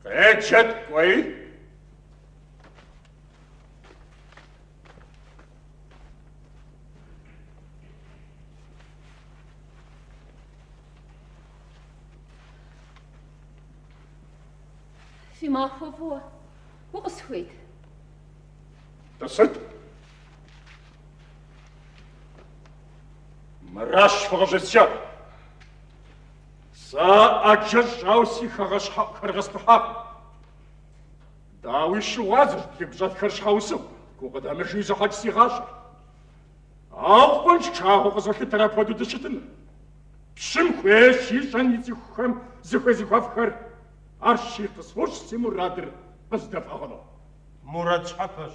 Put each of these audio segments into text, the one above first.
Къеджэт, кӏуэи. Фи махуэ фӏыуэ. Укъысхуейт? Тӏысыт. Мыращ фыкъыщӏесшар. Сэ ӏэджэ щӏауэ си хэгъэщхьэӏухэр къэстӏыхьакъым. Дауи щыгъуазэщ блыгущӏэтхэр щхьэусыгъуэ, гукъыдэмыжу изохьэкӏ си гъащӏэр. Ауэ хъунщ жагъуэу къызолъытэр апхуэдэу дыщытыныр. Пщым хуейщ ищӏэн и цӏыхухэм зыхуей-зыхуэфӏхэр. Арщи, къысфӏощӏ си мурадыр къыздэфӏыгъыну. Мурад щхьэпэщ.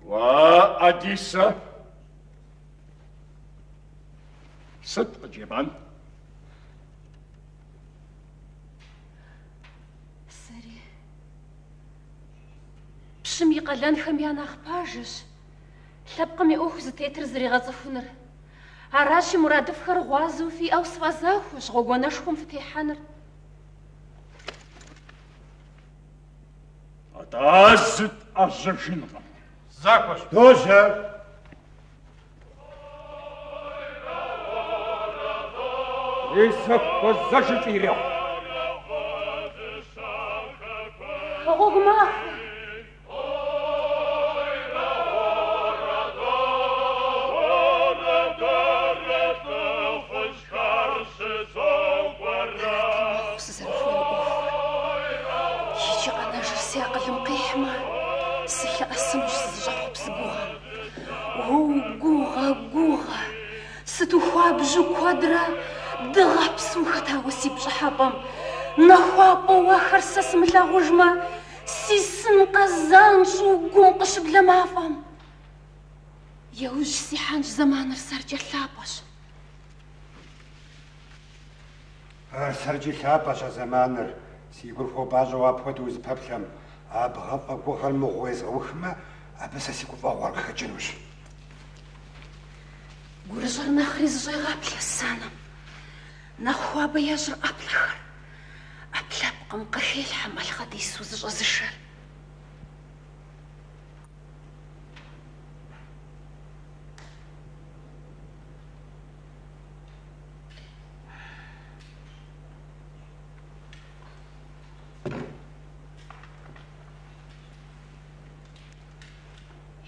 Уа, Адисэ! Сыт къыджепӏэн? Сэри. Пщым и къалэнхэм я нэхъ пажэщ лъэпкъым и ӏуэху зытетыр зригъэцӏыхуныр. Аращи, мурадыфӏхэр гъуазэу фиӏэу сфӏэзахуэщ гъуэгуанэшхуэм фытехьэныр. Атӏэ зытӏэжьэжынкъым. Захуэщ. Дожьэ. И зэхуэзэжыкӏи ирехъу. Гъуэгу махуэ. Сызэрыхуей ӏуэхур. Иджы къэнэжыр си акъылым къихьмэ, сылъэӏэсынущ сызыщӏэхъуэпс гугъэм. Уо, гугъэ, гугъэ, сыту хуабжьу куэдрэ дыгъэпсу ухэтауэ си пщӏыхьэпӏэм. Нахуапӏэу ахэр сэ сымылъагъужмэ, сисынкъэ занщӏэу гум къыщыблэ мафӏэм. Яужь сихьэнщ, зэманыр сэркӏэ лъапӏэщ. Ар сэркӏи лъапӏэщ а зэманыр. Си гур хуопӏащӏэ уэ апхуэдэу узыпэплъэм. А бгъэфӏэ гугъэр мыгъуэ езгъэухмэ, абы сэ си гуфӏэгъуэр къыхэкӏынущ. Гурыщӏэр нэхъри зыщӏегъаплъэ санэм. Нэхъ хуабэ ещӏыр ӏэплӏэхэр. ӏэпкълъэпкъым къыхелъхьэ малъхъэдису зыщӏэзышэр.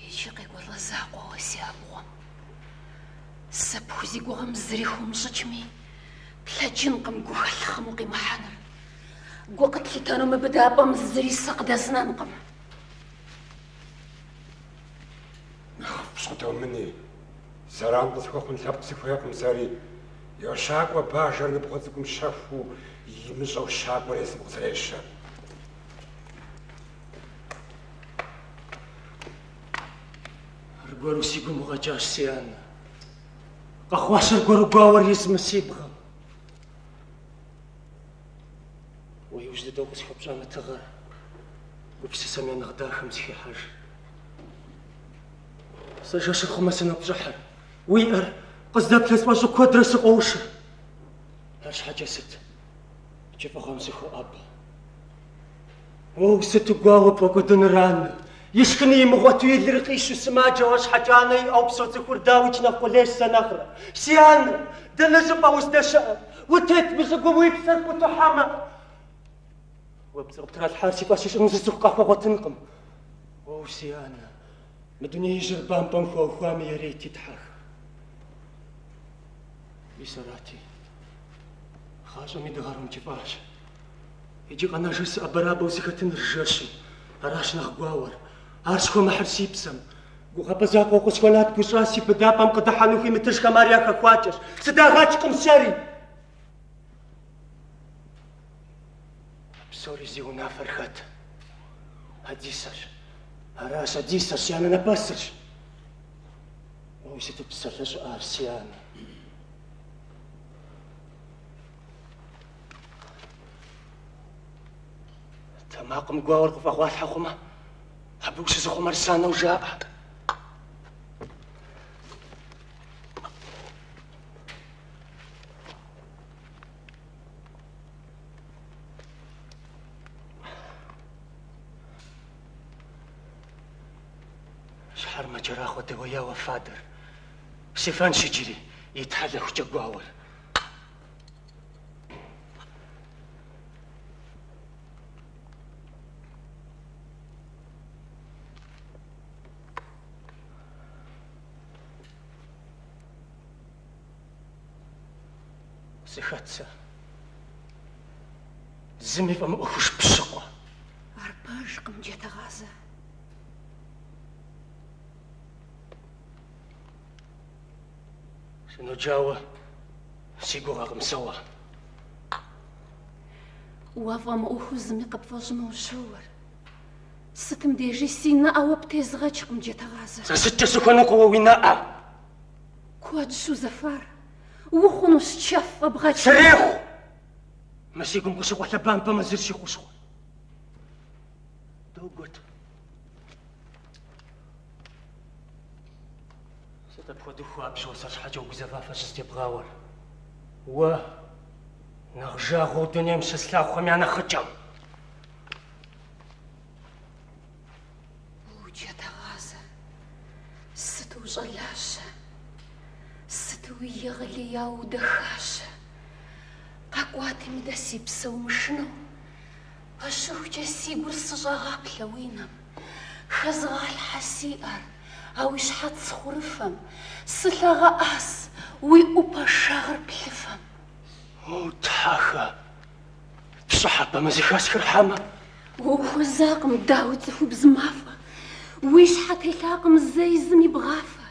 Иджы къекӏуэлӏэ закъуэ уэ си абгъуэм. Сэ пхузигугъэм зыри хыумыщӏыкӏми, плъэкӏынкъым гухэлъ хъым укъимыхьэныр. Гу къытлъитэну мы быдапӏэм зыри сэ къыдэзнэнкъым. Нэхъыфӏщ къыдомыни. Зэран къысхуэхъун лъэпкъ сыхуейкъым сэри. Йощакӏуэ бажэр ныбгъуэ цӏыкӏум щэхуу, имыщӏэу щакӏуэр езым къызэрещэр. Аргуэру си гум укъэкӏащ, си анэ. Къэхъуащ аргуэру гуауэр из мы си бгъэм. Уэ иужь дыдэу къысхуэпщӏа мы тыгъэр гупсысэм я нэхъ дахэм сыхехьэж. Сэ жэщыр хъумэ сынопщӏыхьыр, уи ӏэр къыздэплъэ сфӏэщӏу куэдрэ сыкъоушыр. Арщхьэкӏэ сыт? Кӏыфӏыгъэм сыхоӏэбэ. Уэу, сыту гуауэ пфӏэкӏуэдыныр, анэ! Ишхыни имыгъуэту и лыр къищу сымаджэу арщхьэкӏэ анэ иӏэу псэу цӏыхур дауикӏ нэхъ къулейщ сэ нэхърэ. Си анэ, дэнэ щӏыпӏэ уздэщыӏэр? Утет мы щӏыгум уи псэр пӏуту хьэмэ? Уэ пцӏы къыптралъхьар си фӏэщ ищӏыну зы цӏыху къахуэгъуэтынкъым. Уэу, си анэ, мы дунеижьыр бампӏэм хуаухуами ярейти тхьэхэр. Мис арати, гъащӏэм и дыгъэр ункӏыфӏащ. Иджы къэнэжыр сыӏэбэрабэу сыхэтынырщ жэщым. Аращ нэхъ гуауэр. Ар схуэмыхьыр си псэм. Гугъапӏэ закъуэу къысхуэнат гущӏа си быдапӏэм къыдыхьэну хуимытыжхэм ар яхэхуакӏэщ. Сыдагъэкӏкъым сэри! А псори зи унафэр хэт? Адисэщ. Аращ, Адисэщ, си анэнэпӏэсырщ. Уэ сыту псалъэ щӏыӏэ ар, си анэ. Тэмакъым гуауэр къыфӏэгъуалъхьэ хъумэ, абы ущызыхъумэр санэу жаӏэ. Щхьэр мэкӏэрахъуэ дэуеяуэ фадэр. Сефэнщ иджыри итхьэлэхукӏэ гуауэр. Сыхэт сэ? Зыми фӏэмыӏуэхуж пщыкъуэ. Ар пэжкъым, Джатэгъазэ. Сыноджауэ си гугъэкъым сэ уэ. Уафӏэмыӏуэхуу зыми къыпфӏэщӏмэ ущоуэр. Сытым дежи си нэӏэ уэ птезгъэкӏкъым, Джатэгъазэ. Сэ сыткӏэ сыхуэныкъуэ уэ уи нэӏэ? Куэдщ узэфар. Ухъунущ чэф фӏэбгъэкӏ. Срехъу! Мы си гум къыщыкъуэлъа бампӏэм езыр си хущхъуэ. Догуэт. Сыт апхуэдэу хуабжьу сэр щхьэкӏэ угузэвафэ щызытебгъауэр? Уэ нэхъ жагъуэу дунейм щыслъагъухэм я нэхъыкӏэм. О, Джатэгъазэ, сыту ущӏалащэ, сытуи егъэлеяуэ удэхащэ. Къэкӏуати мыдэ си псэ умышынэу, пэщыхукӏэ си гур сыщӏэгъаплъэ уи нэм. Хэзгъалъхьэ си ӏэр а уи щхьэц хъурыфэм, сылъэгъэӏэс уи ӏупэ шагъыр плъыфэм. О, тхьэхэ! Пщӏыхьэпӏэ мы зэхэсхыр хьэмэ? Уэ ухуэзакъым, дауи, цӏыхубз мафӏэ. Уи щхьэ телъакъым зэи зым и бгъафэ.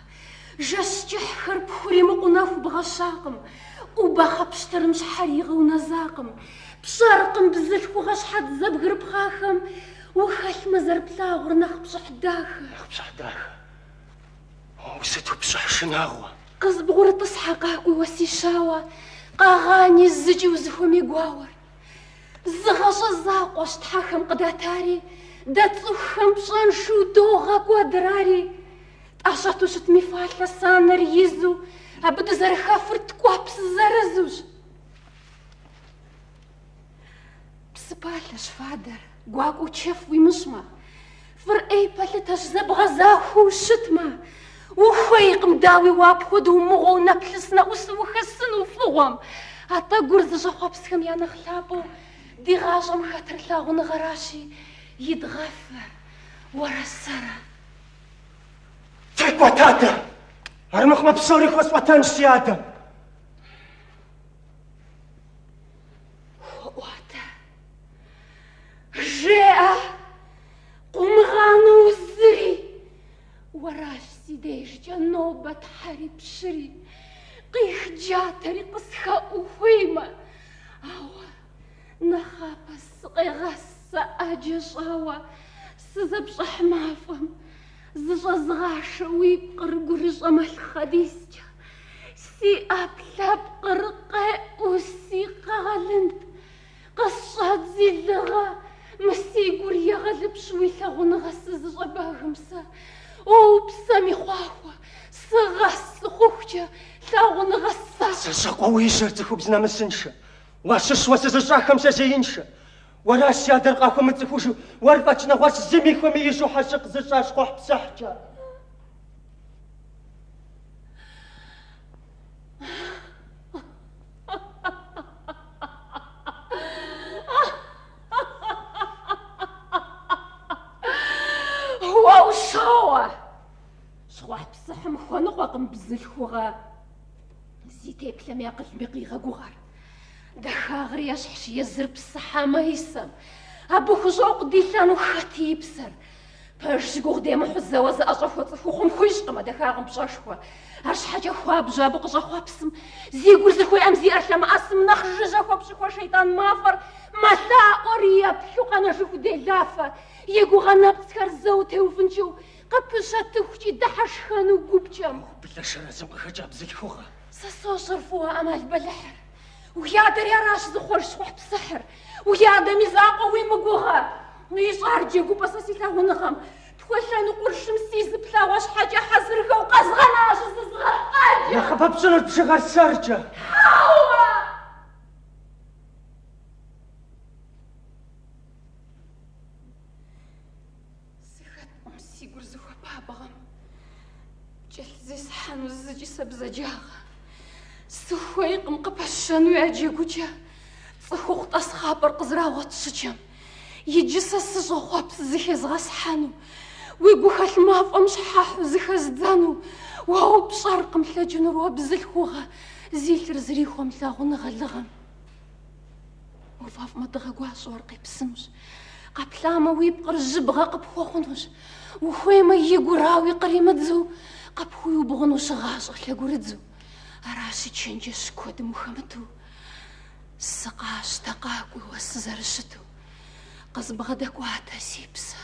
Жэщ кӏыхьхэр пхуримыкъуу нэху бгъэщакъым. ӏу бахъэ пщтырым щхьэр игъэунэзакъым. Пщӏэркъым бзылъхугъэ щхьэц зэбгрыпхъахэм ухэлъмэ зэрыплъагъур нэхъ пщӏыхь дахэ. Нэхъ пщӏыхь дахэ. О, сыту пщӏыхь шынагъуэ. Къызбгъурытӏысхьэ къакӏуи уэ си щауэ, къэгъани зыкӏи узыхуэмей гуауэр. Зы гъащӏэ закъуэщ тхьэхэм къыдатари, дэ цӏыхухэм пщӏэншэу догъэкӏуэдыр ари. Тӏэщӏэту щытми фалъэ санэр изу, абы дызэрыхэфыр ткӏуэпс зырызущ. Псы палъэщ фадэр, гуакӏуэу чэф уимыщӏмэ, фӏыр ӏей пэлъытэщ зэбгъэзахуэу щытмэ. Ухуейкъым, дауи, уэ апхуэдэу мыгъуэу нэплъыс-нэӏусу ухэсыну фӏыгъуэм. Атӏэ гур зыщӏэхъуэпсхэм я нэхъ лъапӏэу ди гъащӏэм хэтыр лъагъуныгъэращи, идгъэфэ уэрэ сэрэ. Текӏуэт адэ! Армыхъумэ псори хуэсӏуэтэнщ си адэм. Хуэӏуатэ. Жеӏэ, къыумыгъанэу зыри. Уэращ си дежкӏэ нобэ тхьэри пщыри, къих джатэри къысхэӏу ухуеймэ. Ауэ нэхъапэ сыкъегъэс сэ ӏэджэ щӏауэ сызэпщӏыхь мафӏэм. Зыщӏэзгъашэ уи пкъыр гурыщӏэ мэлъхъэдискӏэ. Си ӏэпкълъэпкъыр къеӏуси къэгъэлынд. Къысщӏэдзи лыгъэ, мы си гур егъэлыпщӏ уи лъагъуныгъэ сызыщӏэбэгым сэ. О, псэм и хъуахуэ, сыгъэс сыхъухукӏэ лъагъуныгъэ сэ. Зэщӏэкъуэ уи жьэр, цӏыхубз нэмысыншэ. Уащыщ уэ сызыщӏахэм сэ зеиншэ. Уэращ си адэр къахуэмыцӏыхужу, уэр фӏэкӏ нэгъуэщӏ зыми хуэмеижу хьэщыкъ зыщӏа щхъухьпсыхькӏэ. Уэ ущоуэ! Щхъухьпсыхьым хуэныкъуэкъым бзылъхугъэ зи теплъэми акъылми къигъэгугъэр. Дахагъыр ещхьщ езыр псыхьа маисэм. Абы хущӏокъу дилъэну хэти и псэр. Пэжщ, гугъу демыхьу зэуэ зыӏэщӏэхуэ цӏыхухъум хуищӏкъым а дахагъэм пщӏэшхуэ. Арщхьэкӏэ хуабжьу абы къыщӏэхъуэпсым, зи гур зыхуеӏэм зи ӏэр лъэмыӏэсым нэхъ жыжьэ хуэпщӏыхуэ шейтӏан мафӏэр мэлъаӏуэр еплъу къэнэжыху делафэ, и гугъэ нэпцӏхэр зэу теуфӏынкӏыу, къыпыщэтыхукӏи дыхьэшхэну гупкӏэм. Блэ шэрэзым къыхэкӏа бзылъхугъэ. Сэ сощӏэр фӏыуэ ӏэмал бэлыхьыр. Уи адэри аращ зыхъуэж щхъухьпсыхьыр. Уи адэм и закъуэ уимыгугъэ. Ищӏар джэгупӏэ сэ си лъагъуныгъэм. Тхуэлъэну къуршым сизыплъагъуэ щхьэкӏэ хьэзырхэу къэзгъэнащ зызгъэлӏ ӏэджэ. Нэхъыбэ пщӏынут бжыгъэр сэркӏэ. Хьэуэ! Сыхэткъым си гур зыхуэпабгъэм. зыкӏи сэ бзаджагъэ. Сыхуейкъым къыпащэну я джэгукӏэ, цӏыхухъу тӏасхъапӏэр къызэрагъуэт щӏыкӏэм. Иджы сэ сыщӏохъуэпс зыхезгъэсхьэну, уи гухэлъ мафӏэм щхьэхьу зыхэздзэну. Уэ пщӏэркъым лъэкӏынур уэ бзылъхугъэ, зи лъыр зрихуэм лъагъуныгъэ лыгъэм. Уфӏэфӏмэ дыгъэ гуащӏэу ар къепсынущ. Къэплъамэ уи пкъыр жьыбгъэ къыпхуэхъунущ. Ухуеймэ и гур ауи къримыдзу, къыпхуиубгъунущ гъащӏэ лъэгурыдзу. Аращи, чэнджэщ куэдым ухэмыту, сыкъащтэ къакӏуи уэ сызэрыщыту, къызбгъэдэкӏуатэ си псэ.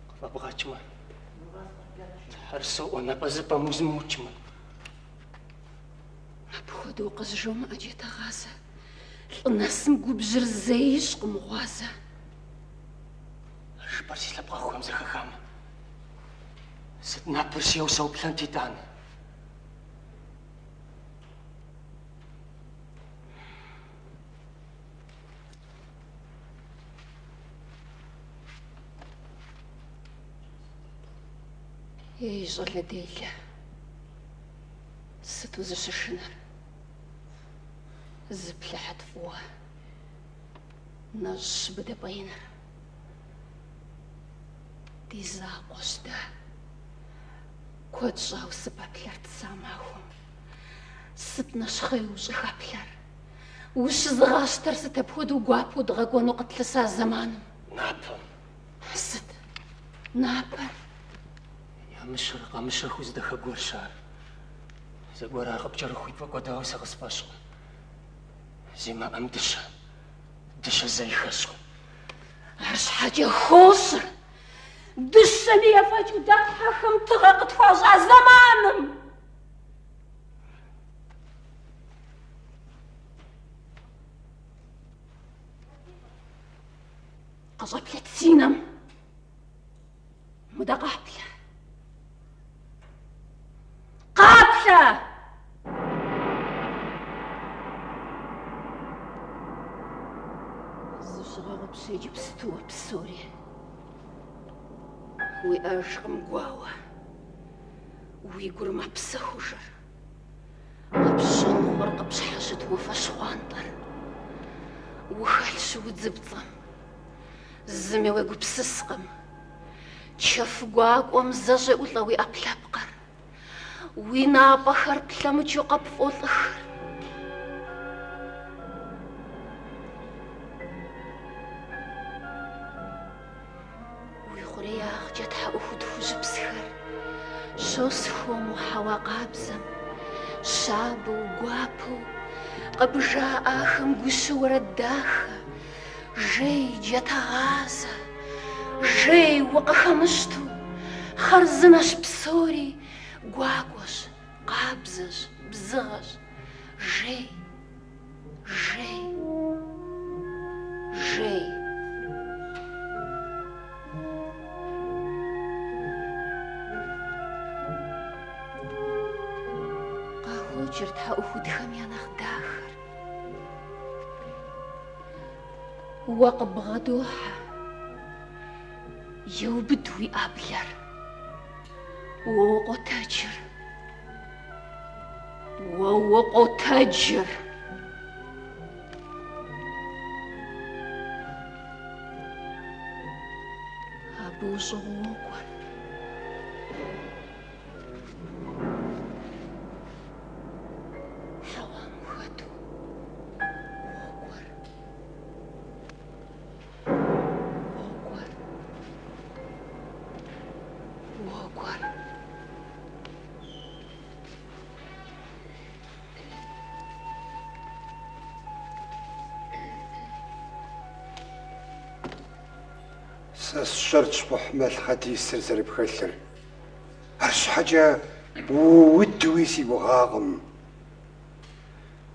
Къыфӏэбгъэкӏмэ, Тхьэр соӏуэ, напӏэзыпӏэм узмыукӏмэ. Апхуэдэу къызжомыӏэ, Джатэгъазэ. Лӏы нэсым губжьыр зэи ищӏкъым гъуазэ. А жыпӏэр си лъэпкъэгъухэм зэхахамэ, сыт напэр сиӏэу сауплъэнт итӏанэ? Ей, щӏалэ делэ, сыт узыщышынэр? Зыплъыхьыт фӏыуэ, нэщӏщ быдапӏэ иныр. Ди закъуэщ дэ. Куэд щӏауэ сыпэплъэрт сэ а махуэм. Сыт нэщхъей ущӏыхэплъэр? Ущызыгъащтэр сыт апхуэдэу гуапэу дгъэкӏуэну къытлъыса зэманым? Напэм. Сыт? Напэр? Ямыщэрэ къамыщэхуу зы дахэ гуэрщ ар. Зэгуэр ар къыпкӏэрыхуи пфӏэкӏуэдауэ сэ къысфӏэщӏкъым. Зимыӏэм дыщэ, дыщэ зэи хэщӏкъым. Арщхьэкӏэ хощӏыр. Дыщэми ефӏэкӏыу дэ тхьэхэм тыгъэ къытхуащӏа зэманым. Къыщӏэплъэт си нэм. Мыдэ къаплъэ. Къаплъэ! Зыщыгъэгъупщэ иджыпсту уэ псори. Уиӏэжкъым гуауэ. Уи гур мэпсэхужыр. Къыпщохъур къыпщхьэщыт уафэ щхъуантӏэр. Ухэлъщ удзыпцӏэм. Зыми уегупсыскъым. Чэф гуакӏуэм зэщӏеӏулӏэ уи ӏэпкълъэпкъыр. Уи напӏэхэр плъэмыкӏыу къыпфӏолӏыхыр. Уи хъуреягъкӏэ тхьэӏухуд хужьыпсхэр щос хуэму хьэуа къабзэм, щабэу, гуапэу къыбжаӏэ ахэм гущэ уэрэд дахэ, жей Джатэгъазэ, жей укъыхэмыщту, хъарзынэщ псори, гуакӏуэщ, къабзэщ, бзыгъэщ, жей. Жей. Жей. Къахокӏыр тхьэӏухудхэм я нэхъ дахэр. Уэ къыббгъэдохьэ, еубыд уи ӏэблэр. Уэ укъотэджыр. Уэ укъотэджыр. Абы ущӏыгъуу уокӏуэр. Хьэуам ухэту уокӏуэр. Уокӏуэр. Уокӏуэр. Сэ сщӏэрт щхъухь малъхъэдисыр зэрыпхэлъыр. Арщхьэкӏэ уудуи си гугъакъым.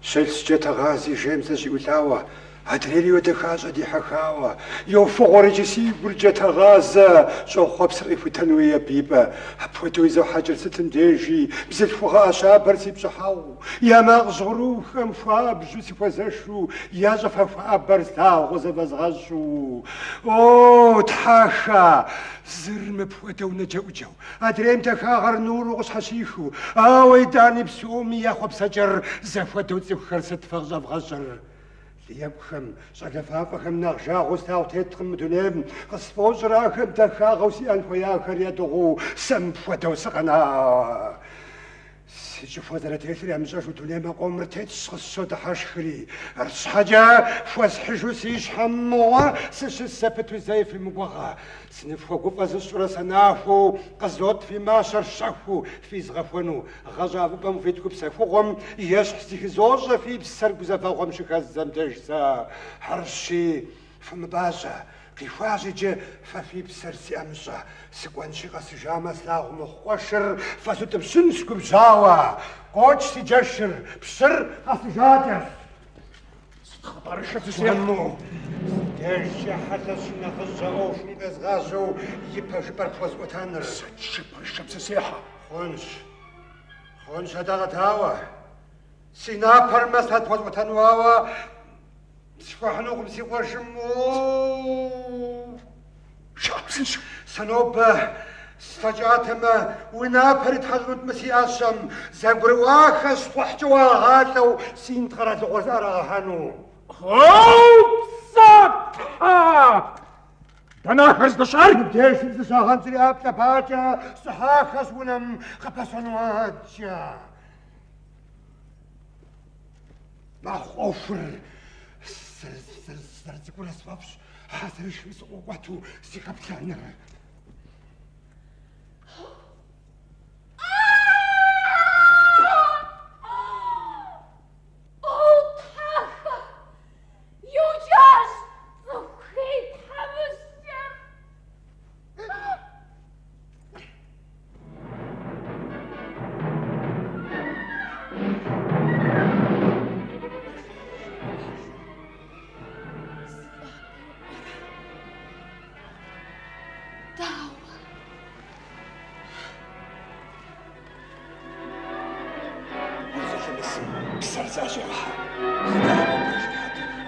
Щылъщ Джатэгъази жейм зэщӏиӏулӏауэ. Адрейри йодэхащӏэ дихьэхауэ. Йофыгъуэр иджы си гур джатэгъазэ, щӏохъуэпсыр къихутэнуи абы и пӏэ. Апхуэдэу изохьэкӏыр сытым дежи, бзылъхугъэ ӏэщабэр си пщӏыхьэгъуу, я макъ жьгъырухэм хуабжьу сыхуэзэшу, я щӏыфэ хуабэр слъагъуу зыфӏэзгъэщӏу. О, тхьэхэ! Зыр мыпхуэдэу нэджэӏуджэу, адрейм дахагъэр нуру къыщхьэщихыу, ауэ итӏани псоми я хъуэпсэкӏэр зэхуэдэу цӏыхухэр сыт фэ къыщӏэвгъэщӏыр? Лӏы екӏухэм, щӏалэ фафӏэхэм нэхъ жагъуэу слъагъу теткъым мы дунейм. Къысфӏощӏыр ахэм дахагъэу сиӏэн хуеяхэр ядыгъуу сэ мыпхуэдэу сыкъэнауэ. Си щӏыхуэ зэрытелъыр ямыщӏэжу дунейм а къомыр тетщ, къысщодыхьэшхри. Арщхьэкӏэ хуэсхьыжу си щхьэм мыгъуэ сыщыс зэпыту зэи фимыгугъэ. Сыныфхуэгуфӏэ зысщӏурэ сэ нахуэу къызот фи мащэр щэхуу физгъэхуэну. Гъэщӏафӏыпӏэм къуит гупсэхугъуэм ещхь зыхызощӏэ фи псэр гузэвэгъуэм щыхэздзэм деж сэ. Арщи, фымыпӏащӏэ, къихуащ иджы фэ фи псэр си ӏэмыщӏэ. Сыкӏуэнщи къэсыжамэ слъагъу мыхъу къуэшыр фэсутӏыпщынщ губжьауэ. Къокӏ си джэшыр, пщыр къэсыжакӏэщ. Сыт хъыбарышэ зызехьэ? Си дежкӏэ хьэлъэщ шынэхъыжь а ӏуэхум къезгъажьэу и пэжыпӏэр пхуэсӏуэтэныр. Сыт жыпӏэр зызехьэ? Хъунщ. Хъунщ, атӏэ къэдауэ. Си напэр мэслъэт пхуэсӏуэтэну, ауэ схуэхьынукъым си къуэшым. О! Жыӏэ псынщӏэу. Сэ нобэ слъэкӏатэмэ, уи напэр итхьэщӏынут мы си ӏэщэм. Зэгурыӏуахэщ кхъухькӏэ уагъалӏэу Синд къэралыгъуэр зыӏэрагъэхьэну. Опцӏэ, тхьэ! Дэнэ ахэр здэщыӏэр? Мыбдежым зыщагъэнщӏри ӏэплӏэ пакӏэ щӏыхьахэщ унэм къыпащэну адэкӏэ. Мэхъу ӏуэхур зэрыцӏыкӏурэ сфӏэфӏщ, хьэзырышым сыкъыкъуэту сыхэплъэныр. О, тхьэхэ! Иукӏащ цӏыху хей тхьэмыщкӏэр! Дауэ? Гур зылъымысым псэр зыӏэщӏегъэхьэ. Къэдауэ пэжыр хьэдрыхэ.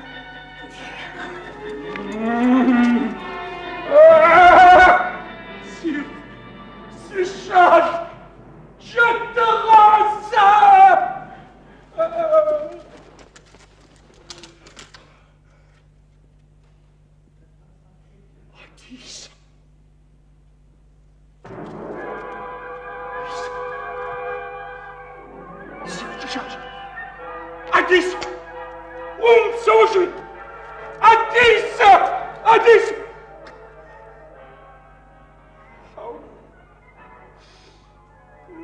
Си Си щал джэдэгъазэ! Адисэ. Сиукӏыжащ. Адисэ! Умыпсэужи! Адисэ! Адисэ! Хьэуэ,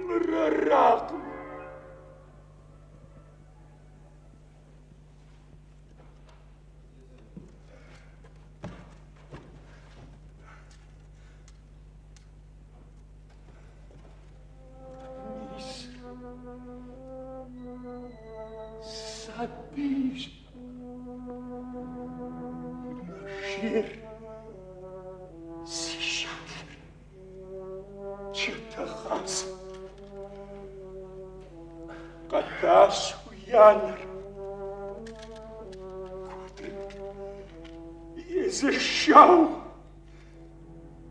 мыр аракъым. Мис сабийщ. Мэжейр си щалэр джэдэгъазэ. Къэтащ уи анэр. Куэдрэ езэшауэ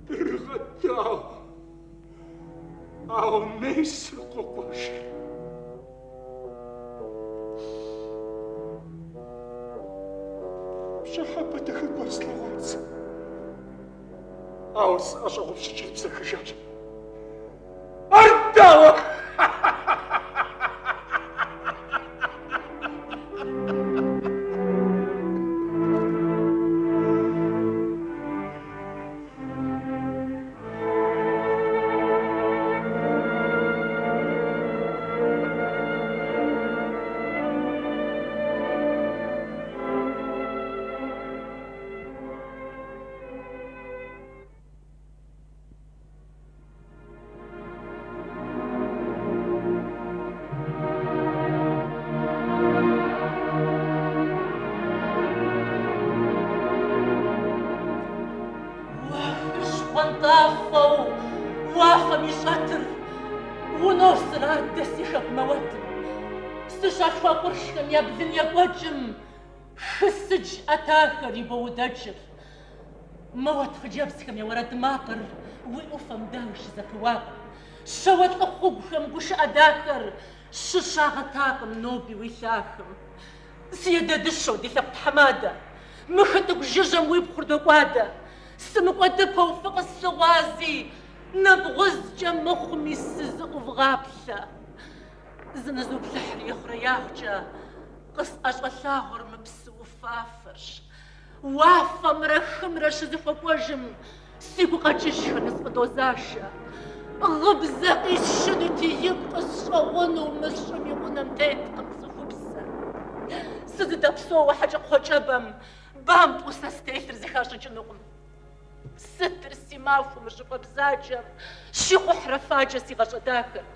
дрыгъэдауэ, ауэ месыр къокӏуэжыр. Пщӏыхьэпӏэ дахэ гуэр слъэгъуат сэ. Ауэ сӏэщӏэгъупщыкӏри бзэхыжащ. Ар дауэ? щхъуантӏафэу уафэм и щӏэтыр, уносыр аддэ си хэку Мэуэтым. Сыщалъхуа къуршхэм я блын екӏуэкӏым хы сыдж ӏэтахэр ибоудэкӏыр. Мэуэт хъыджэбзхэм я уэрэд макъыр уи ӏуфэм дауи щызэпыуакъым. Щауэлӏыхъугухэм гушыӏэ дахэр щыщагъэтакъым ноби уи лъахэм. Си адэ дыщэу ди лъэпкъ тхьэмадэ, мы хытӏыгу жыжьэм уи пхъур докӏуадэ. Сымыкӏуэдыпэу фыкъыслъыгъуази, нэбгъузкӏэ мыхъуми сызыӏувгъаплъэ. Зынызоплъыхьыр ихъуреягъкӏэ, къысӏэщӏэлъагъуэр мы псы уфафэрщ. Уафэмрэ хымрэ щызэхуэкӏуэжым си гукъэкӏыжхэр нысфӏыдозашэ. Гъыбзэ къисшынути, игу къысщӏэгъуну мы щӏым и гъунэм теткъым цӏыхупсэ. Сызыдэпсэуэ хьэкӏэкхъуэкӏэбэм бампӏэу сэ стелъыр зэхащӏыкӏынукъым. Сытыр си махуэ мы щӏыпӏэ бзаджэм щикъухьрэ фаджэ си гъащӏэ дахэр.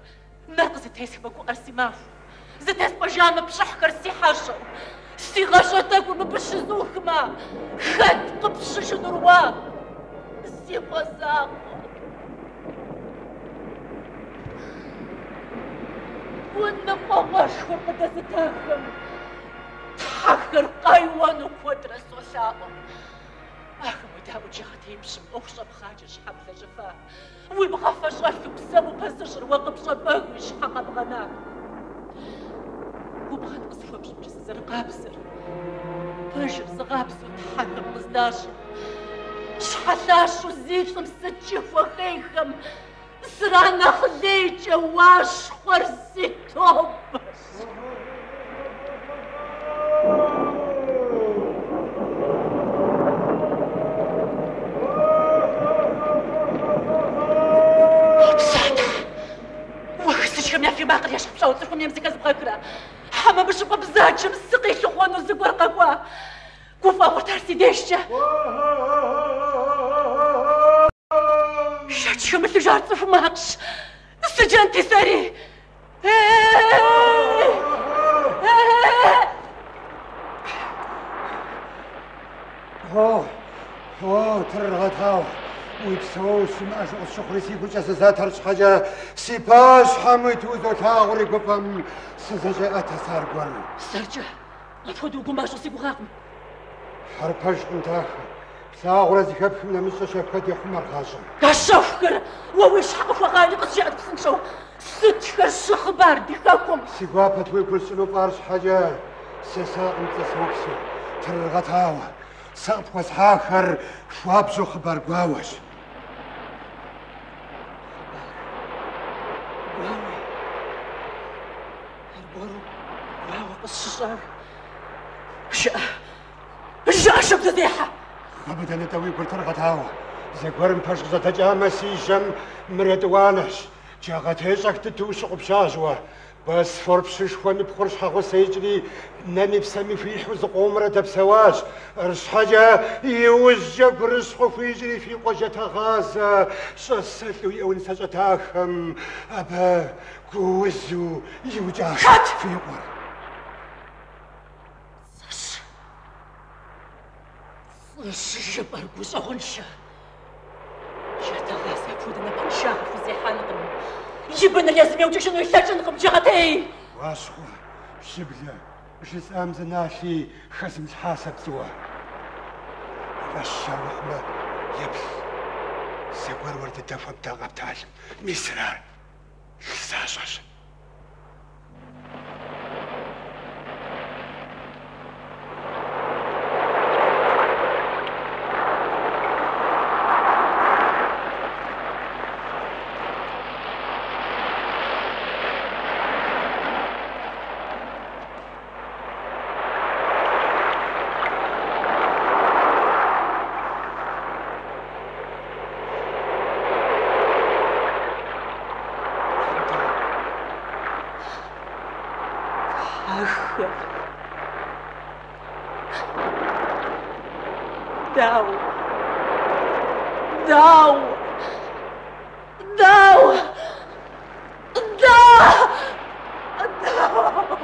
Нэр къызэтесхмэ гуӏэр си махуэ. Зэтеспӏэжамэ пщӏыхьхэр си хьэщӏэу. Си гъащӏэ тӏэкӏур мыбы щызухмэ, хэт къыпщыжынур уэ, си къуэ закъуэ? Гуныкъуэгъуэшхуэр къыдэзытахэм тхьэхэр къайуэну куэдрэ солъаӏуэ. Ахэм уедаӏуэ Джэгъэтеипщым ӏуэху щӏэпхъаджэ щхьэ блэжьыфа? Уи бгъафэ щӏэлъу псэм упэзыщӏыр уэ къыпщӏэбэгыуи щхьэ къэбгъэна? Губгъэн къысхуэпщӏымкӏэ сызэрыкъабзэр, пэжыр зыгъабзэу тхьэхэм къыздащӏэ. Щхьэлъащэу зи лӏым сыткӏи хуэхейхэм сранэхъ лейкӏэ Уащхъуэр си тобэщ. Уэ хы сыджхэм я фий макъыр ещхь пщӏауэ цӏыхум ейм зэхэзбгъэхрэ? Хьэмэ мы щӏыпӏэ бзаджэм сыкъилъыхъуэну зыгуэр къэкӏуа? Гуфӏэгъуэт ар си дежкӏэ. Шэч хэмылъыж ар цӏыху макъщ. Сыджэнти сэри. О, о, Тыргъэтау, уи псэу щымыӏэжу къысщыхъури си гукӏэ зызэт, арщхьэкӏэ си пащхьэм уиту узолъагъури гуфӏэм сызэщӏеӏэтэ сэ аргуэру. Сэркӏэ апхуэдэу гумащӏэу си гугъакъым. Ар пэжкъым, дахэ. Плъагъурэ зэхэпхым нэмыщӏкӏэ щэху куэд ехъумэр гъащӏэм. А щэхухэр уэ уи щхьэ къыхуэгъани къызжеӏэт псынщӏэу. Сытхэр щыхъыбар ди хэкум? Си гуапэт уи гур сщӏыну фӏы, арщхьэкӏэ сесакъым пцӏы сыупсу. Тыргъэтауэ, сэ къыпхуэсхьахэр хуабжьу хъыбар гуауэщ. Хъыбар гуауэ? Аргуэру гуауэ къысщыщӏар. Жыӏэ, жыӏэ, шабзэзехьэ! Гъэбыдэ нтӏэ уи гур, Тыргъэтауэ. Зэгуэрым пэж къыжьэдэкӏамэ, си жьэм мыр етӏуанэщ. Джэгъэтей щӏэх дыдэу ущыгъупщащ уэ. Босфор пщышхуэм и пхъур щхьэгъусэ ищӏри, нэми псэми хуихьу зыкъомрэ дэпсэуащ. Арщхьэкӏэ иужькӏэ гурыщхъуэ хуищӏри фи къуэ Джатэгъазэ щӏасэлӏу иӏэу нысащӏэ дахэм абы гуузу иукӏащ Хэт? фи къуэр. Пцӏыщ. Пцӏыщ жыпӏэр гущӏэгъуншэ. Джатэгъазэ апхуэдэ напэншагъэ хузехьэнкъым. И быныр езым иукӏыжыну лъэкӏынкъым, Джэгъэтей! Уащхъуэ, Пщыблэ, жысӏам зы налъи хэзмылъхьа сэ пцӏыуэ. Уи фӏэщ ар мыхъумэ, еплъ, зэгуэр уэр дыдэ хуэбда къэпталым, мисыр ар, лъы защӏэщ. Тхьэхэр. Дауэ? Дауэ? Дауэ? Да! Дауэ?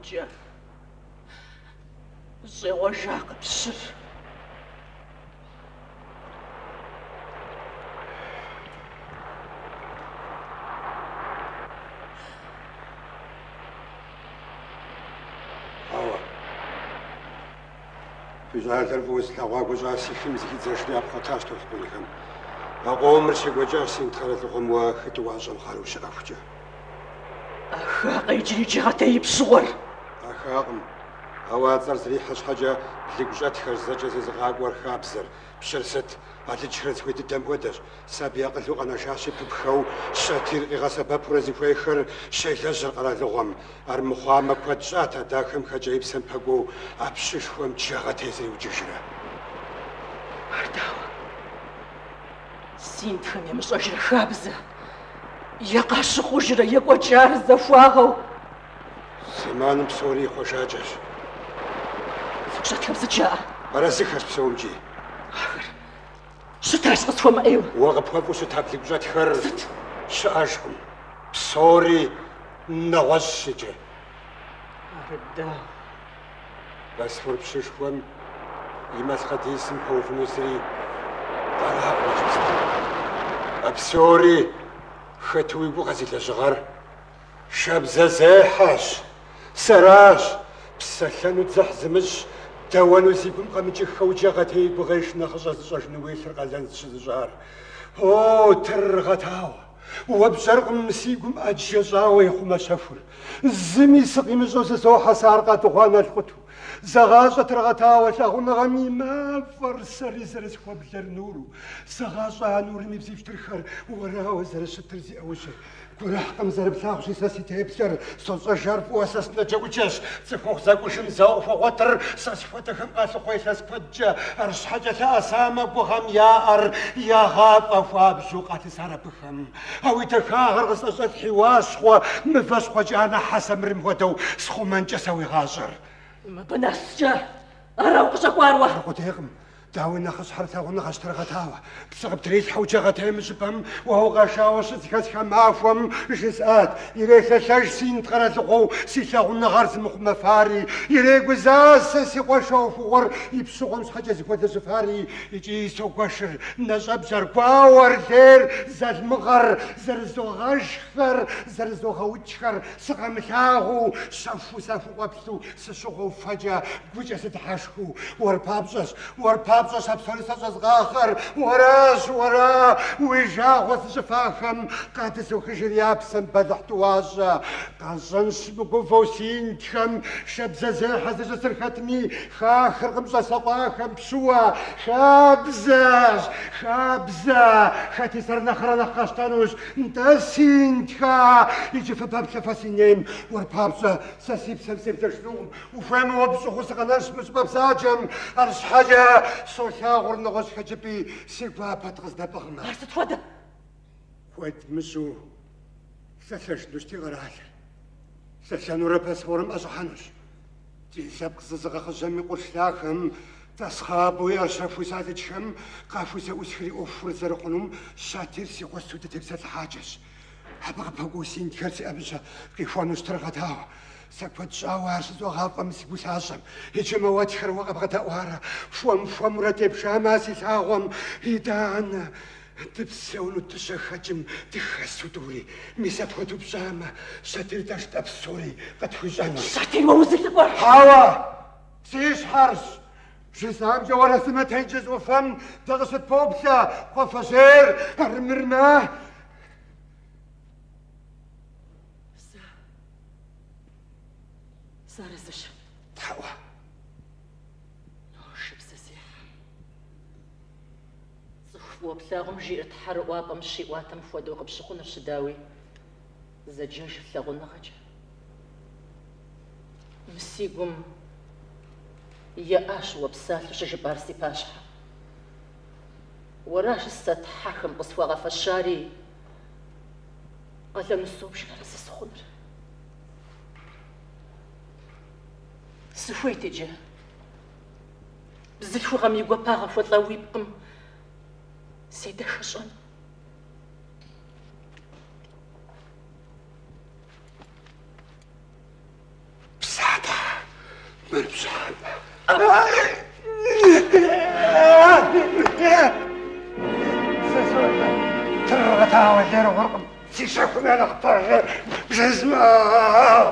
Куэдкӏэ щӏегъуэжакъэ пщыр? Хьэуэ. Фи щӏалэр фӏыуэ зылъэгъуа гущӏа си хым зыхидзэжри япхъуэтащ толъкъунхэм. А къомыр щекӏуэкӏащ Синд къэралыгъуэм уэ хы тӏуащӏэм гъэру ущыӏэхукӏэ. Ӏахакъэ иджыри Джэгъэтей и пщыгъуэр? Ӏахакъым. Ауэ а цӏэр зэрихьэ щхьэкӏэ блыгущӏэтхэрщ зэкӏэ зезыгъакӏуэр хабзэр. Пщыр сыт? Алыджхэр зыхуей дыдэм хуэдэщ. Сабий акъылу къэнэжащи, пыпхэу Щэтир къигъэсэбэпурэ зыхуейхэр щелэжьыр къэралыгъуэм. Армыхъуамэ, куэд щӏат а дахэм хэкӏа и псэм пэкӏуэу а пщышхуэм Джэгъэтей зэриукӏыжрэ. Ар дауэ? Синдхэм ямыщӏэжрэ хабзэ е къащыхъужрэ екӏуэкӏар захуагъэу? Зэманым псори ихъуэжакӏэщ. Щӏэтхэм сыт жаӏэр? Арэзыхэщ псомкӏи. Ахэр щытащ къысхуэмыӏейуэ. Уэ къыпхуэфӏу щыта блыгущӏэтхэр Сыт? щыӏэжкъым. Псори нэгъуэщӏщ иджы. Ар дауэ? Босфор пщышхуэм и малъхъэдисым пэувыну зыри къэнакъым иджыпсту. А псори хэту уи гугъэ зи лэжьыгъэр? Шабзэзехьэщ, сэращ, псэлъэну дзыхь зымыщӏ, дэуэну зи гум къэмыкӏыххэу Джэгъэтей и гугъэ и шынэхъыщӏэ зыщӏэжыну уи лъыр къалэн зыщызыщӏар. О, Тыргъэтауэ! Уэ пщӏэркъым си гум ӏэджэ щӏауэ ихъумэ щэхур. Зыми сыкъимыщӏэу зызохьэ сэ ар къадыгъуа налкъуту. Зэгъащӏэ Тыргъэтауэ лъагъуныгъэм и мафӏэр сэри зэрысхуэблэр нуру. Зэгъащӏэ а нурым и бзий пщтырхэр уэрауэ зэрыщытыр зи ӏэужьыр. Гурыхькъым зэрыплъагъущи сэ си теплъэр, сощӏэж ар фӏыуэ сэ сынэджэӏуджэщ. Цӏыхухъу зэкӏужым зэуэ къыхуэгъуэтыр сэ схуэдэхэм къалъыхъуэ илъэс куэдкӏэ. Арщхьэкӏэ лъэӏэсамэ гугъэм я ӏэр ягъафӏэ хуабжьу къалъысар абыхэм. А уи дахагъэр къысӏэщӏэлъхьи уащхъуэ, мывэ щхъуэкӏанэ хьэ самырым хуэдэу схъумэнкӏэ сэ уи гъащӏэр. Мыбы нэскӏэ ара укъыщӏэкӏуар уэ? Аркъудейкъым. Дауи, нэхъыщхьэр лъагъуныгъэщ Тыргъэтауэ. Пцӏы къыптрилъхьэу Джэгъэтей мы щӏыпӏэм уэ укъашауэ щызэхэсха махуэм жысӏат, Ирелъэлъэж Синд къэралыгъуэу си лъагъуныгъэр зымыхъумэфари, ирегузасэ си къуэш а ӏуэхугъуэр и пщыгъуэм щхьэкӏэ зыхуэлэжьыфари, икӏи согуэшыр нэщӏэбжьэр, гуауэр, лейр, залмыгъэр, зэрызогъэшххэр, зэрызогъэукӏхэр, сыкъамылъагъуу, щэхуу сахукъуэплъу, Сыщыгъуэу фэкӏэ гукӏэ сыдыхьэшхыу, уэр папщӏэщ, уэр папщӏэщ а псори сэ щӏэзгъахъэр, уэращ, уэра, уи жагъуэ зыщӏыфахэм къадызохыжыр я псэм бэлыхь тӏуащӏэ. Къащӏэнщ мыгувэу синдхэм шабзэзехьэ зыщӏысыр хэтми, хахыркъым щӏасэкъуахэм пщыуэ, хабзэщ, хабзэ, хэти сэр нэхърэ нэхъ къащтэнущ, нтӏэ синдхэ, иджы фыпэплъэ фэ си нейм, уэр папщӏэ Сэ си псэм себлэжынукъым, ухуеймэ уэ пщӏыгъуу сыкъэнэнщ мы щӏыпӏэ бзаджэм, арщхьэкӏэ солъагъур нэгъуэщӏ хэкӏыпӏи си гуапэт къыздэпӏыгъмэ. Ар сыт хуэдэ? Куэд мыщӏэу лъэлъэжынущ ди къэралыр. Лъэлъэнурэ Босфорым ӏэщӏыхьэнущ. Ди лъэпкъ зызыгъэхъыжьэм и къурш лъахэм тӏасхъапӏэу иӏэр щэхуу сэ алыджхэм къахузэӏусхри ӏуэхур зэрыхъунум Щатир си гъусэу дытепсэлъыхьакӏэщ. Абы къыпэкӏуэу синдхэр си ӏэмыщӏэ къихуэнущ Тыргъэтауэ. Сэ куэд щӏауэ ар щызогъафӏэ мы си гулъащӏэм. Иджы мэуэтхэр уэ къэбгъэдэӏуарэ, хуэм-хуэмурэ тепшамэ а си лъагъуэм, итӏанэ дыпсэуну дыщэхэкӏым дыхэсу тӏури. Мис апхуэдэу пщӏамэ, Щэтир дэ жытӏэ псори къытхуищӏэнущ. Щэтир уэ узилӏыкӏуэр? Хьэуэ, си щхьэрщ. Жысӏамкӏэ уарэзымэ тенджыз ӏуфэм дыкъыщыппоплъэ, кхъуафэжьейр армырмэ. Сэ сыарэзыщ. Тхьэ ӏуэ. Но, шабзэзехьэ. Цӏыху фӏыуэ плъагъум жиӏэр тхьэрыӏуапӏэм щиӏуатэм хуэдэу къыпщыхъунырщ, дауи, зэджэжыр лъагъуныгъэкӏэ. Мы си гум еӏащ уэ псалъэу щыжыпӏар си пащхьэ. Уэращ сэ тхьэхэм къысхуагъэфэщари, къалэну собж арэзы сыхъуныр. Сыхуейт иджы бзылъхугъэм и гуапагъэ хуэлӏа уи пкъым седэхэщӏэну. Псалъэ. Мыр пщӏыхьэпӏэ. Сэ сощӏэ, Тыргъэтауэ лейр гъуркъым, си щэхум я нэхъ пэжыр бжезмыӏэу.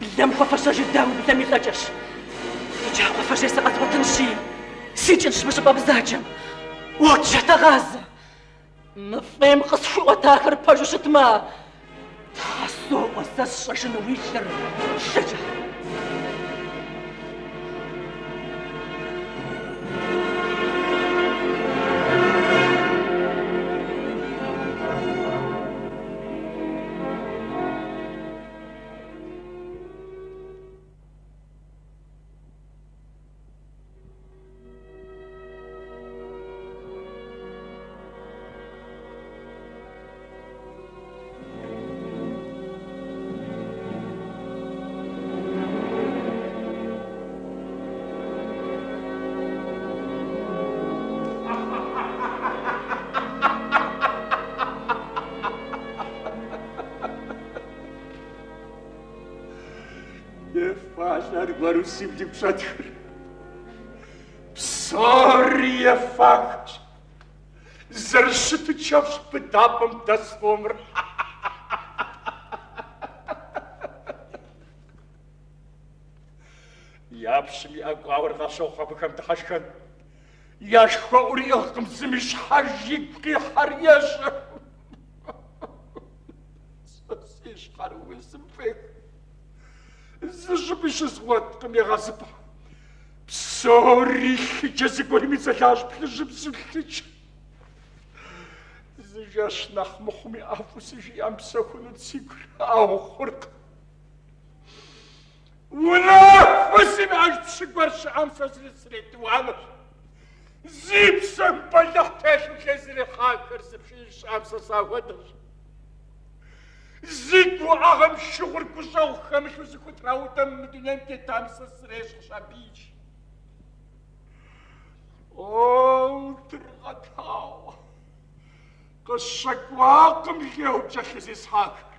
Блэм хуэфэщэжыр дауи блэм и лӏэкӏэщ. Иджы а кхъуафэжьейр сэ къэзгъуэтынщи, сикӏынщ мы щӏыпӏэ бзаджэм. О, Джатэгъазэ! Мы фӏейм къысхуиӏуэтахэр пэжу щытмэ, Тхьэ соӏуэ, сэ сщӏэжыну уи лъыр лъыкӏэ. Ефащ аргуэру си блыгущӏэтхэр. Псори ефахэщ. Зэрыщыту чэфщ быдапӏэм дэс къомыр. Я пщым и ӏэгуауэр къащохъу абыхэм дыхьэшхэн. Я шхуэӏур иӏыгъкъым зыми, щхьэж игу къихьэр ещӏэ. Сэ си щхьэр узым фӏех. Зы щӏыпӏи щызгъуэткъым егъэзыпӏэ. Псори лъыкӏэ зыгуэрым идзэлащ плъыжьыбзэу лъыкӏэ. Зы жэщ нэхъ мыхъуми ӏэфӏу сыжеям псэхунут си гур, ауэ хъуркъым. Унафэ зимыӏэж пщы гуэр щыӏэм сэ сретӏуанэщ. Зи псэм бэлыхь телъу лей зрихьахэр зыпшыныж щыӏэм сэ сахуэдэщ. Зи гуӏэгъэм шыгъур гущӏэгъу хэмылъу зыхутраудэм мы дунейм тетам сэ срещхьщ абыикӏ. О, Тыргъэтауэ! Къысщӏэкӏуакъым лейуэ пкӏэлъызесхьахэр.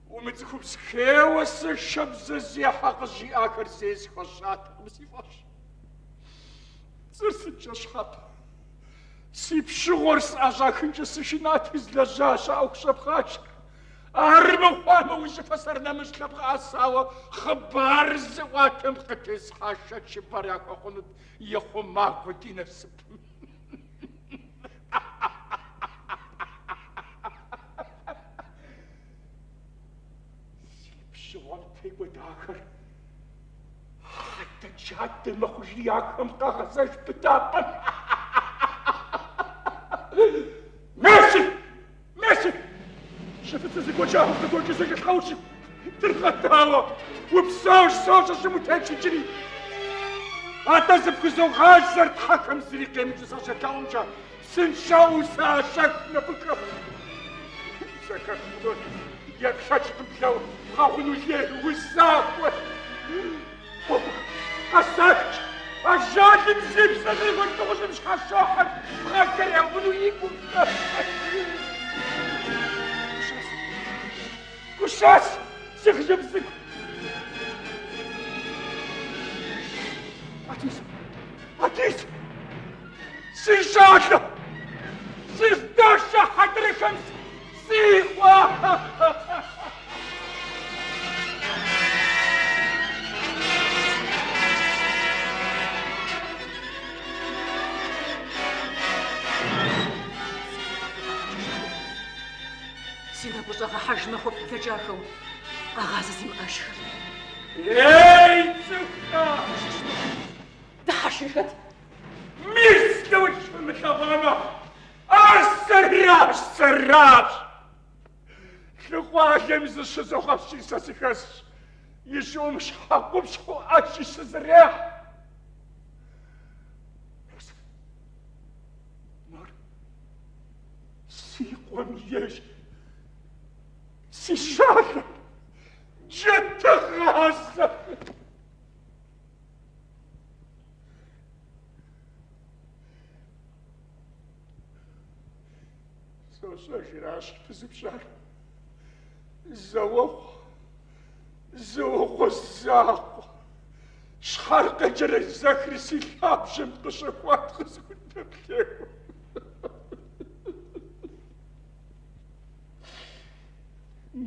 Умыцӏыхубз хейуэ сэ шабзэзехьэ къызжиӏахэр зэи схуэщӏатэкъым си фӏэщ. Пцӏыр сыткӏэ щхьэпэ? Си пщыгъуэр сӏэщӏахынкӏэ сышынати злэжьащ а ӏуэху щӏэпхъаджэр. Армыхъуамэ, уи щӏыфэ сэр нэмыщӏ лъэбгъэӏэсауэ хъыбар зыӏуатэм къытесхьа шэчыпӏэр яхуэхъунут и хъумакӏуэ ди насыпым. Си пщыгъуэм текӏуэдахэр хьэдэ джадэ мэхъужри ахэм къагъэзэж быдапӏэм. Месыр! Месыр! Щӏы фӏыцӏэ зэгуэкӏауэ къыдокӏыр зэкӏэлъхьэужьу. Тыргъэтауэ! Упсэущ, сощӏэ щӏым утетщ иджыри. Атӏэ зыпхузогъазэр тхьэхэм зыри къемыкӏыу сащелъэӏумкӏэ, псынщӏэу саӏэщӏэх мыбыхэм. Зэхэпхынур еплъэкӏкъым блэу бгъэгъуну лейр узахуэ. Къэсахщ, ажалым зи псэ щӏигъур дыгъужьым щхьэщохьэр, бгъэхэр ягъуну и гум. Гущас, си хъыджэбз цӏыкӏу. Атис, Атис, си щӏалэ, сыздэшэ хьэдрыхэм си къуэ. Си нэгу къыщӏэгъэхьэж махуэфӏ блэкӏахэу къэгъазэ зимыӏэжхэр. Ей, цӏыхухэ! Дыхьэшхынхэт. Мис лъэукӏ фымылъэгъуамэ, ар сэращ, сэращ! Лъыкъуалэм зыщызогъэпщкӏури сэ сыхэсщ, и щӏыӏум щхьэкъупщхьэу ӏэджи щызэрехь. Мис, мор си къуэм ейщ, си щӏалэ, Джатэгъазэ! Сощӏэжыращ пызупщӏар. Зэуэгъу. Зы ӏугъуэ закъуэ. Щхьэр къеджэрэзэхри си лъабжьэм къыщӏэхуат къысхудэплъейуэ.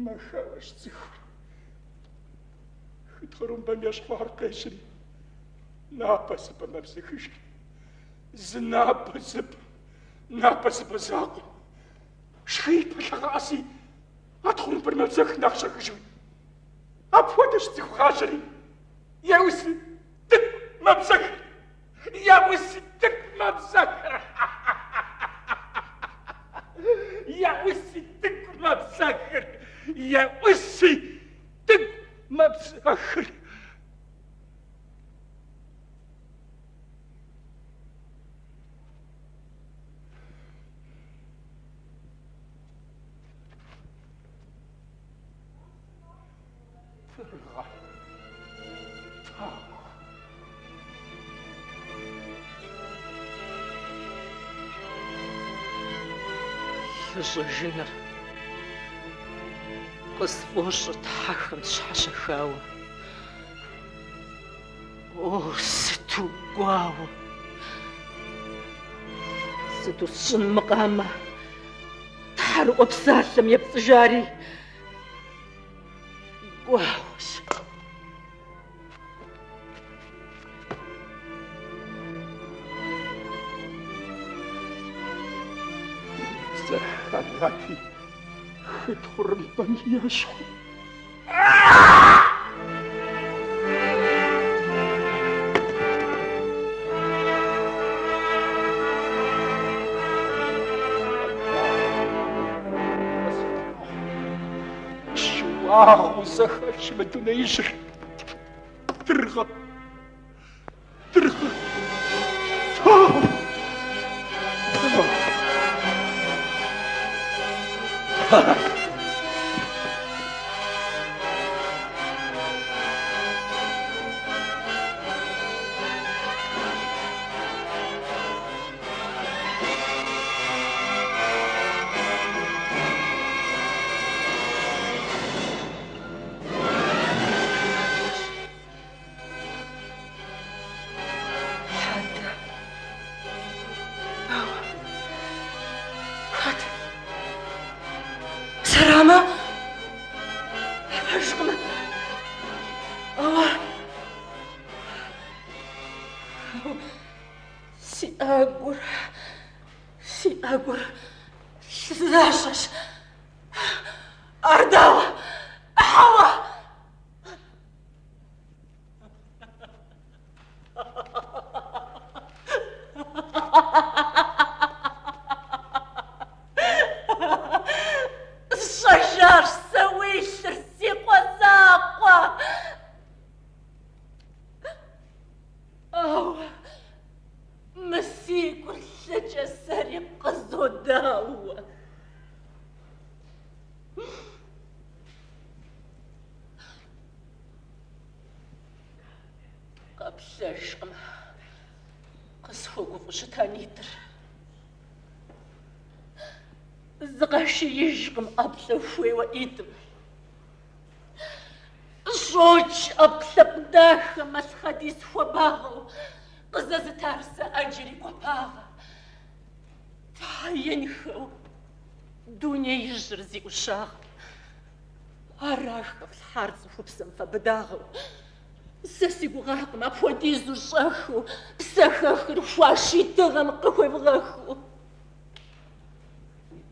Мэхэуэщ цӏыхур. Хы тхъурымбэм ещхьу ар къещри, напӏэзыпӏэм мэбзэхыжыр. Зы напӏэзыпӏэ, напӏэзыпӏэ закъуэ. Шхий пэлъэгъэӏэси, а тхъурымбэр мэбзэх нэхъ щӏэхыжуи. Апхуэдэщ цӏыху гъащӏэри. Еӏуси, тӏыкӏу мэбзэхыр. Еӏуси, тӏыкӏу мэбзэхыр. Еӏуси, тӏыкӏу мэбзэхыр. Еӏуси, тӏыкӏу мэбзэхыр. Тыргъэ. Таху. Лъы щӏэжыныр къысфӏощӏыр тхьэхэм сщхьэщахауэ. О, сыту гуауэ! Сыту сщӏын мы къамэ тхьэрыӏуэ псалъэм епцӏыжари? Гуауэщ. Зэхарати, хы тхъурымбэм ещхьу. Щыуагъэу зэхэлъщ мы дунеижьыр. Дыргъэ, дыргъэ, тау, тау. Хьэдэ. Ауэ. Хэт? Сэрамэ? Пэжкъым. Ауэ. Ауэ. Си ӏэгур. Си ӏэгур лъы защӏэщ. Ар дауэ? Хьэуэ! Сщӏэжащ сэ уи лъыр, си къуэ закъуэ! Ауэ мы си гур лъыкӏэ сэри къызодауэ. Къэплъэжкъым къысхуэгуфӏэу щыта нитӏыр. Зыкъашиижкъым ӏэплӏэ хуейуэ ӏитӏым. Щӏокӏ ӏэпкълъэпкъ дахэм малъхъэдис хуабагъэу, къызэзытар сэ ӏэджэри гуапагъэ. Тхьэ инхэу дунеижьыр зи ӏущагъ. Ара хэфлъхьар цӏыхупсэм фэ быдагъэу. Сэ си гугъакъым апхуэдизу щӏэхыу псэхэхыр хуаший дыгъэм къыхуевгъэхыу.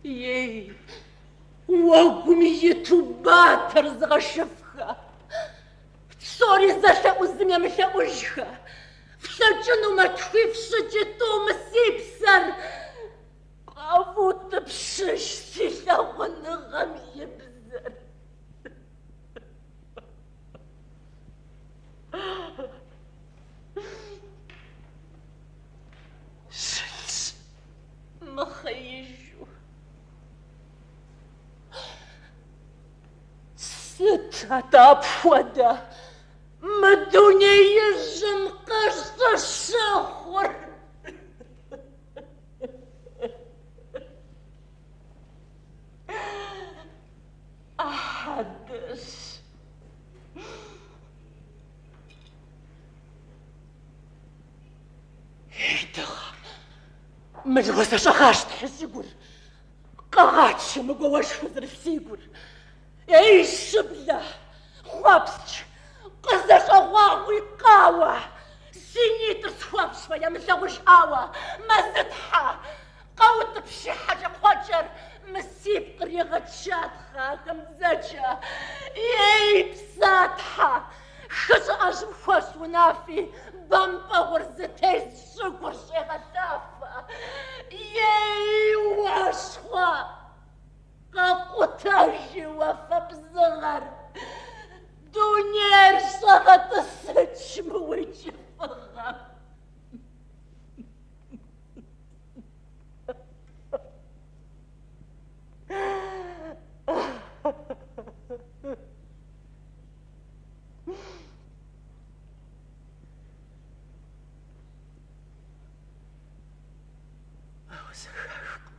Ей, уэгум иту батэр зыгъэшыфхэ, псори зэлъэӏу зым емылъэӏужхэ, флъэкӏынумэ тхуифщӏыкӏи тӏу мы си псэр, къэвутӏыпщыж си лъагъуныгъэм и бзэр. Щылъщ мыхъеижу. Сыт атӏэ апхуэдэ мы дунеижьым къыщӏыщыхъур? Хьэдэщ. Мылуэ зэщӏэгъащтхьэ щӏыгур, къэгъачэ мы гуауэшхуэ зэрылъ си гур. Ей, щыблэ, хъуэпскӏ, къызэщӏэгъуагъуи къауэ, си нитӏыр схуэфщӏ фэ ямылъагъужӏауэ, Мэзытхьэ, къэутӏыпщи хьэкӏэкхъуэкӏэр, мы си пкъыр егъэчатхъэ ахэм дзэкӏэ. Ей, Псатхьэ, хы щӏыӏэжьым хуэщӏ унафи, бэмпӏэгъуэр зытез щӏыгур щӏегъэлъафэ. Ей, уащхъуэ! Къэкъутэжи уафэ бзыгъэр, дунейр щӏэгъэтӏысыкӏ мы уи кӏыфӏыгъэм. Ауэ зэхахкъым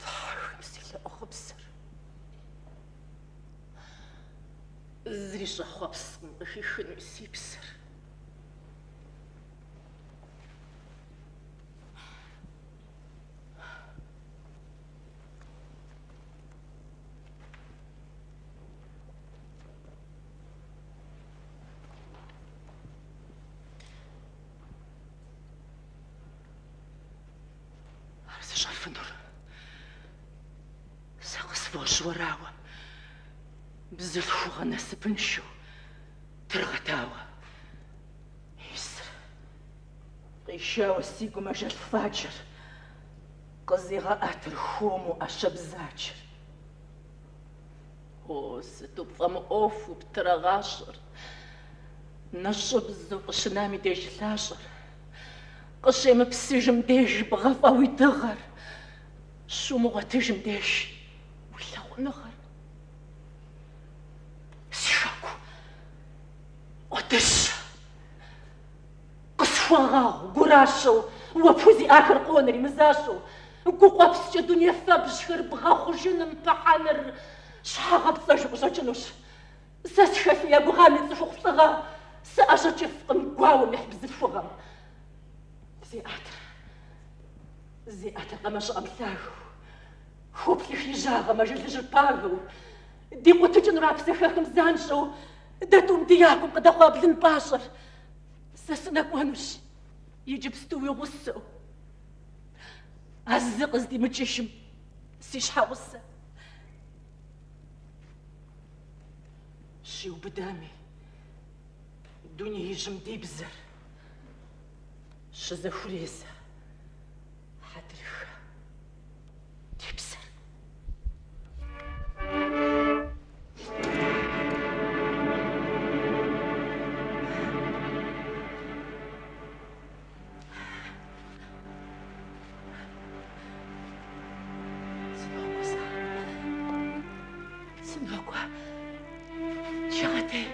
Тхьэхэм си лъэӏу гъыбзэр. Зыри щӏэхъуэпскъым къыхихыну си псэр. Ар зыщӏэфынур сэ къысфӏощӏ уэрауэ, бзылъхугъэ насыпыншэу Тыргъэтауэ. Исыр къишауэ си гум ажал фаджэр, къызегъэӏэтыр хуэму ӏэщэ бзаджэр. О, сыту пфӏэмыӏуэхуу птырэ гъащӏэр, нэщӏыбзэу къыщынам и деж лъащӏэр, къыщемыпсыжым деж бгъэфӏа уи дыгъэр, щумыгъуэтыжым деж уи лъагъуныгъэр. Си хэку ӏуэдыщэ, къысхуэгъэгъу гуращэу, уэ пхузиӏахэр къонэри мызащӏэу, гукъуэпскӏэ дуней фэбжьхэр бгъэхъужыным пыхьэныр щхьэгъэпцӏэжу къыщӏэкӏынущ. Сэ схэлъу я гугъами цӏыхухъу лӏыгъэ, сыӏэщӏэкӏыфкъым гуауэм ихь бзылъхугъэм. Зеӏэтыр, зеӏэтыр къамэ щӏыӏэм лъагэу, хуоплъых и жьагъэм ажалыжьыр пагэу, дикъутыкӏынура псэхэхым занщӏэу, дэ тӏум ди якум къыдэхъуа блын пӏащӏэр. Сэ сынэкӏуэнущ иджыпсту уи гъусэу. А зы къыздимыкӏыжым си щхьэгъусэ. Щиубыдами дунеижьым ди бзэр щызэхурезэ хьэдрыхэ ди псэр. Сынокӏуэ сэ. Сынокӏуэ. Джэгъэтей.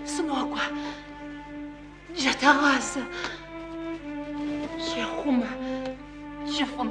Сынокӏуэ. Джатэгъазэ. Щехъумэ. Кӏыфӏым.